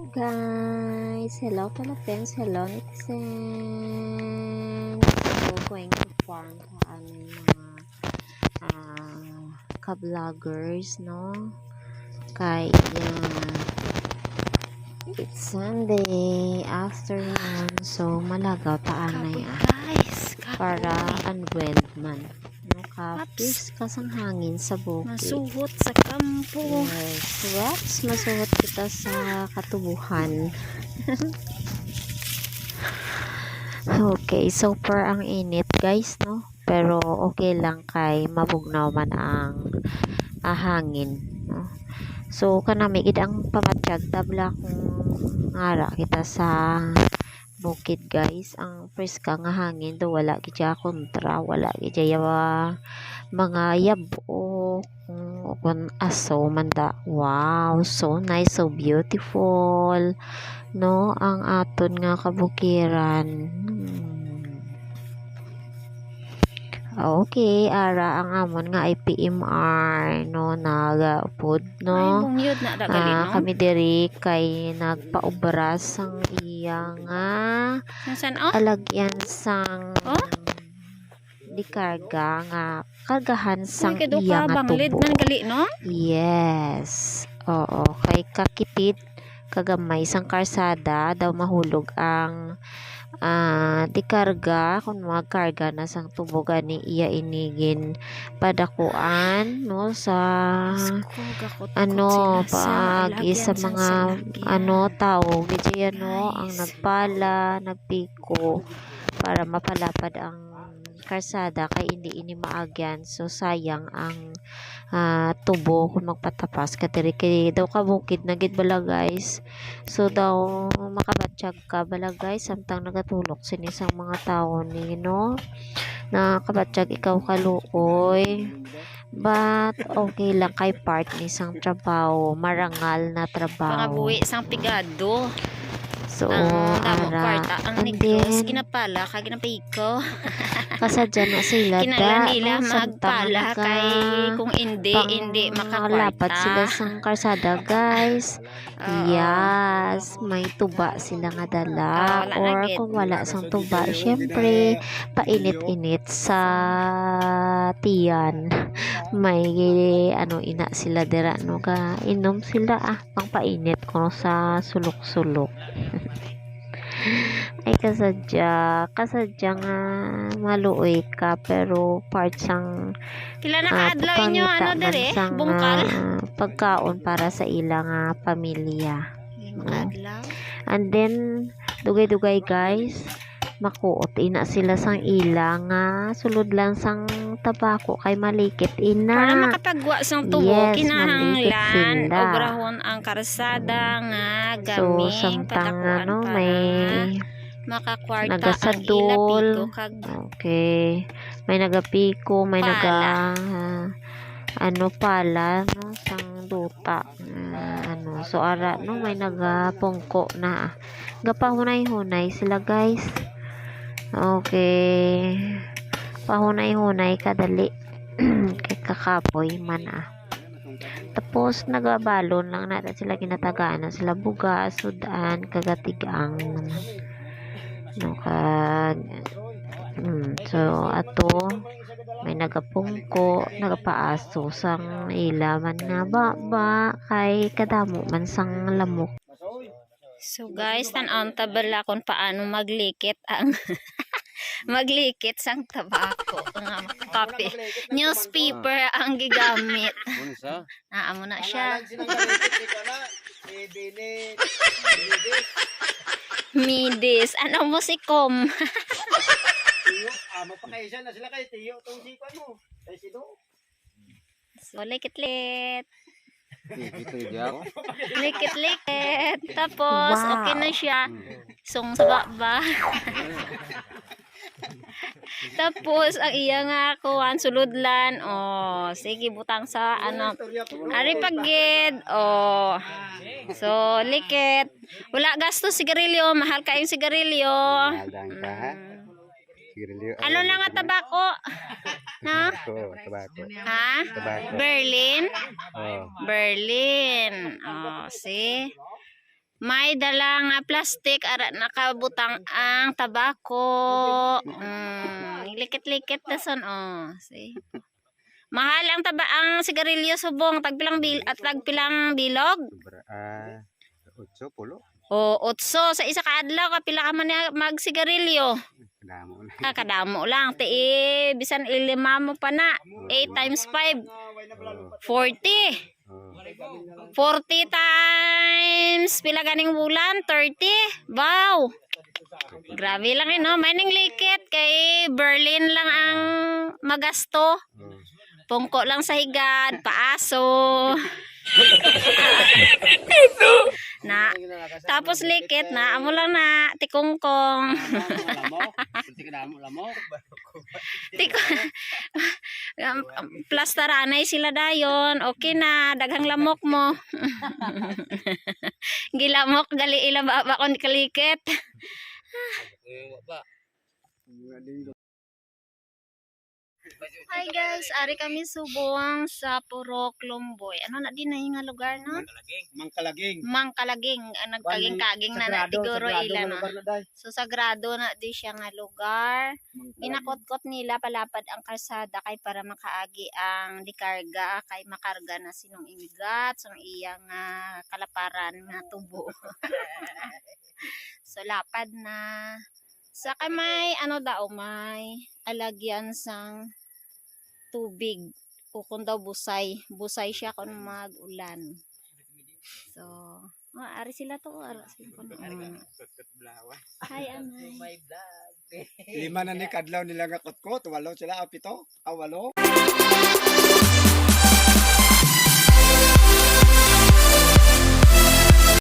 Guys? Hello, Philippines. Hello, netizens. So, going to farm sa aming mga ka-vloggers, no? Kaya, it's Sunday afternoon. So, malagaw ta anay Kapoy ah. guys, kapoy. Para unwell man. No, kapis kasang hangin sa bukid. Masuhot sa kampo. Yes, reps, masuot kita sa katubuhan. Okay, super ang init, guys, no? Pero okay lang kay mabugnaw man ang hangin, no? So, kanami gid ang pamatsyag tabla kung ngara kita sa bukid, guys. Ang preska nga hangin do wala gid siya kontra, wala gid siya mga yabo kung aso man da. Wow, so nice, so beautiful, no? Ang aton nga kabukiran. Okay, ara ang amon nga IPMR, no, nagaupod, Ay, no. bungyod na dagali, no? Kami diri kay nagpaobra sang iya nga Nasaan, oh? alagyan sang Oh? di karga nga kargahan Uy, sang kay do iya ka, nga banglid tubo. man gali, no? Yes. Oo, kay kakitid kagamay sang karsada daw mahulog ang di karga kung magkarga na sang tubo gani iya inigin padakuan, no, sa Diyos ko, gakot-kot ano sila sa pag alagyan sa sang mga salakyan. ano tao gid no ang Guys. Nagpala nagpiko para mapalapad ang karsada kay hindi ini maagyan, so sayang ang tubo kung magpatapas ka diri kay daw kabukid na gid bala, guys. So daw makabatsyag ka bala, guys, samtang nagatulok sini sang mga tawo ni, no, nakabatsyag ikaw kaluoy, but okay lang kay part ni sang trabaho, marangal na trabaho. Pangabuhi sang pigado. So Ang damo ara kwarta ang and negros then ginapala kag ginapiko. Kasadya na sila da Kinahanglan nila no, samtang magpala naga kay kung hindi hindi pang lapad makakwarta. Sila sang karsada, guys. Oo. Yes, may tuba sila nga dala Oo, wala na or gid. Kung wala sang tuba, syempre painit-init sa tiyan. May ano ina sila dira, no, ka inom sila pangpainit kuno sa sulok-sulok. Ay, kasadya, kasadya nga maluoy ka pero part sang Pila na kaadlaw inyo pagpangita ano man dere? sang Bungkal. Pagkaon para sa ila nga pamilya. Makaadlaw. And then dugay-dugay, guys, makuot ina sila sang ila nga suludlan sang tabako kay malikit ina. Para makapagwa sang tubo Yes, malikit kinahanglan sila. Obrahon ang karsada nga So gaming samtang padakuan ano para may makakwarta ang ila nagasadol. piko kag Okay. May nagapiko, may pala. Naga ano pala, no, sang duta. Ano, so ara no may nagapungko na. Gapahunay-hunay sila, guys. Okay. Pahunay-hunay kadali. Kay kakapoy man ah. Tapos nagabalon lang natin sila, ginatagaan na sila bugas, sudan, kagatigang naman. No, kag so ato may nagapungko, nagapaaso sang ila man nga ba kay kadamo man sang lamok. So guys, tan-awon ta bala kung paano maglikit sang tabako nga kape. Newspaper ang gigamit. Unsa? Naa mo na siya. Si Bini. Midis. Ano mo si Kom? Tiyo. Magpakaisa na sila kay Tiyo tong si Kwan mo. Kay si Do. So, likit-lit. Ito diya. Likit-likit. Tapos, okay na siya. Song sa baba. Tapos, ang iya nga kuan suludlan. Oh, sige, butang sa ano. Ari pagid. Oh. So, likit. Wala gasto sigarilyo. Mahal kayong sigarilyo. Mahal ka ha? Sigarilyo. Ano na nga tabako? Ha? Tabako, tabako. Ha? Tabako. Berlin? Oh. Berlin. Oh, see? May dala nga plastic ara nakabutang ang tabako. Likit-likit na son oh. See? Mahal ang taba ang sigarilyo subong, tagpilang bil at tagpilang bilog. Sobra. Ah, otso, pulo. O otso sa isa ka adlaw kapila ka man na magsigarilyo. Kadamo na. Ah, kadamo lang ti eh, bisan ilima mo pa na. 8 times 5, 40. Oh. 40 times pila ganing bulan? 30. Wow. Grabe lang eh, no? Mining likit kay Berlin lang ang magasto. Oh. Pungko lang sa higad, paaso. Na. Tapos likit na, amo lang na, tikungkong. Tiko. Plastaranay sila dayon. Okay na, daghang lamok mo. Gilamok gali ila ba kon kalikit. Hi guys, ari kami subong sa Purok Lumboy. Ano na din na yung nga lugar no? Mangkalaging. Mangkalaging, ang nagkaging-kaging na na siguro ila no. Lugar na day. So sagrado na di siya nga lugar. Ginakotkot nila palapad ang kalsada kay para makaagi ang dikarga kay makarga na sinong ingat sang iya nga kalaparan nga tubo. So lapad na. Sa kay may ano daw may alagyan sang tubig o kung daw busay. Busay siya kung mag-ulan. So, oh, ari sila to. Ari sila ko. Hi, Anay. Lima na ni kadlaw nila nga kutkot, walo sila, ah, pito, ah, walo.